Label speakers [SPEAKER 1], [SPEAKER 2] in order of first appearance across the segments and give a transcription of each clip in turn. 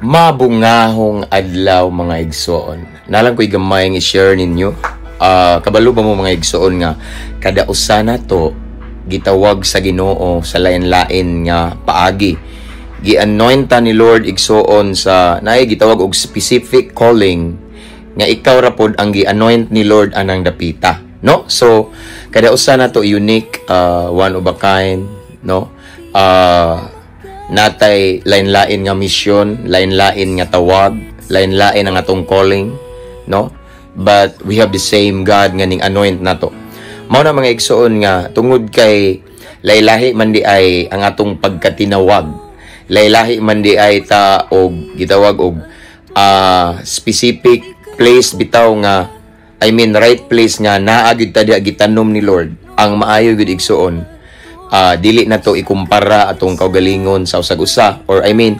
[SPEAKER 1] Mabungahong adlaw, mga igsoon. Naa lang ko'y gamay nga i-share ninyo. Kabalo ba mo, mga igsoon, nga kada usa nato gitawag sa Ginoo sa lain-lain nga paagi? Gi-anoint ni Lord, igsoon, sa naay gitawag og specific calling nga ikaw ra pod ang gi-anoint ni Lord anang dapita, no? So kada usa nato unique, one of a kind, no? Naa tay lain-lain nga misyon, lain-lain nga tawag, lain-lain ang atong calling, no? But we have the same God nga ning anoint nato. Mao na, mga igsoon, nga tungod kay lailahi man diay ang atong pagkatinawag. Lailahi man diay ta og gitawag og specific place bitaw nga, I mean, right place nga naa gyud ta diha gitanom ni Lord. Ang maayo gyud, igsoon, dili na to ikumpara atong kaugalingon sa usag-usa, or I mean,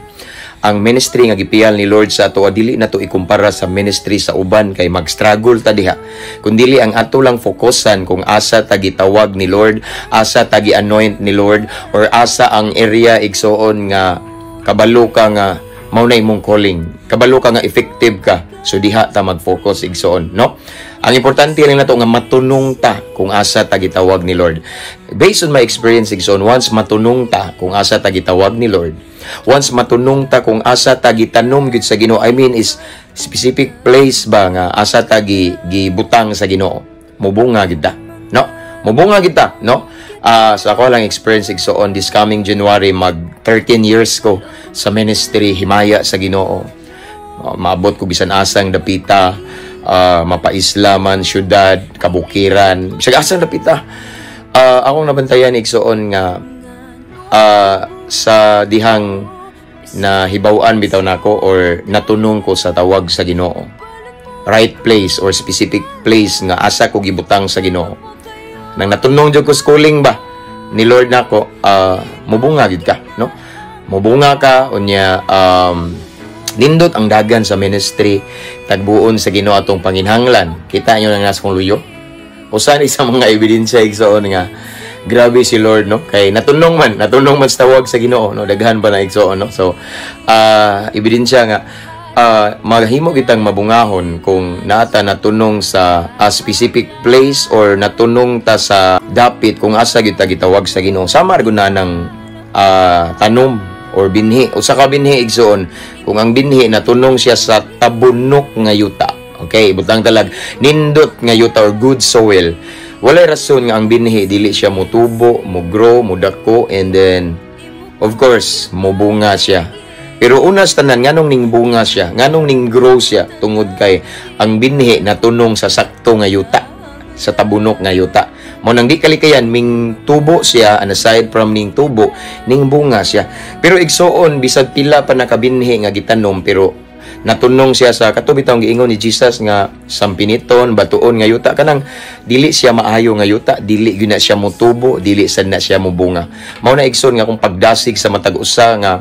[SPEAKER 1] ang ministry nga gipiyal ni Lord sa ato, dili na to ikumpara sa ministry sa uban kay mag-struggle ta diha. Kun dili ang ato lang fokusan kung asa ta gitawag ni Lord, asa ta gi-anoint ni Lord, or asa ang area, igsoon, nga kabalo ka nga mao na imong calling, kabalo ka nga effective ka. So diha ta mag-focus, igsoon, no? Ang importante lang nato nga matunong ta kung asa ta gitawag ni Lord. Based on my experience, igsoon, once matunong ta kung asa ta gitawag ni Lord, once matunong ta kung asa ta gitanom gyud sa Ginoo, I mean, is specific place ba nga asa ta gibutang sa Ginoo, mubunga gyud ta, no? Mubunga gyud ta, no? Sa ako lang experience, igsoon, this coming January mag 13 years ko sa ministry, himaya sa Ginoo. Maabot ko bisan asang dapita, mapaisla man, syudad, kabukiran, bisag asang dapita. Akong nabantayan, igsoon, nga sa dihang na hibaw-an bitaw nako or natunong ko sa tawag sa Ginoo, right place or specific place nga asa ko gibutang sa Ginoo, nang natunong jud ko sa calling ba ni Lord nako, mubunga gid ka, no? Mubunga ka unya, nindot ang dagan sa ministry, tagbuon sa Ginoo atong panginhanglan. Kita nyo nang nasa kong luyo, usa ni sa mga ebidensya, igsoon, nga grabe si Lord, no? Kay natunong man sa tawag sa Ginoo, no? Daghan pa na, igsoon, no? So ebidensya nga mahimo kitang mabungahon kung naata natunong sa a specific place or natunong ta sa dapit kung asa gyud ta gitawag sa Ginoo. Sama ra gud na ng tanom or binhi. Usa ka binhi, igsoon, kung ang binhi natunong siya sa tabunok nga yuta, okay, butang talag nindot nga yuta or good soil, walay rason nga ang binhi dili siya motubo, mo grow, mo dako, and then of course mobunga siya. Pero una sa tanan, nganong ning bunga siya, nganong ning grow siya? Tungod kay ang binhi natunong sa sakto nga yuta, sa tabunok nga yuta. Mao nang di kalikayan ming tubo siya, and aside from ning tubo, ning bunga siya. Pero igsoon, bisag pila pa nakabinhi nga gitanom pero natunong siya sa kato bitawng giingon ni Jesus nga sampiniton, batuon nga yuta, kanang dili siya maayo nga yuta, dili gyud na siya motubo, dili sad na siya mobunga. Mao na, igsoon, nga kung pagdasig sa matag usa nga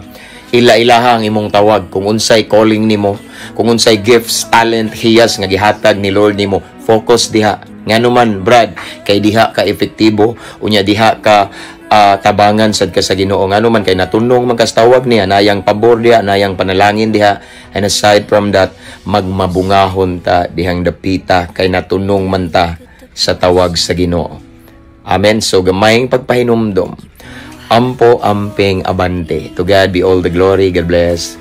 [SPEAKER 1] ila-ilaha ang imong tawag, kung unsay calling nimo, kung unsay gifts, talent, hiyas nga gihatag ni Lord nimo, focus diha. Ngano man, Brad? Kay diha ka epektibo, unya diha ka tabangan sad ka sa Ginoo. Ngano man? Kay natunong man kas tawag niya, nayang pabor diha, nayang panalangin diha, and aside from that, magmabungahon ta dihang dapita kay natunong man ta sa tawag sa Ginoo. Amen. So gamayng pagpahinumdom. Ampo, amping, abante. To God be all the glory. God bless.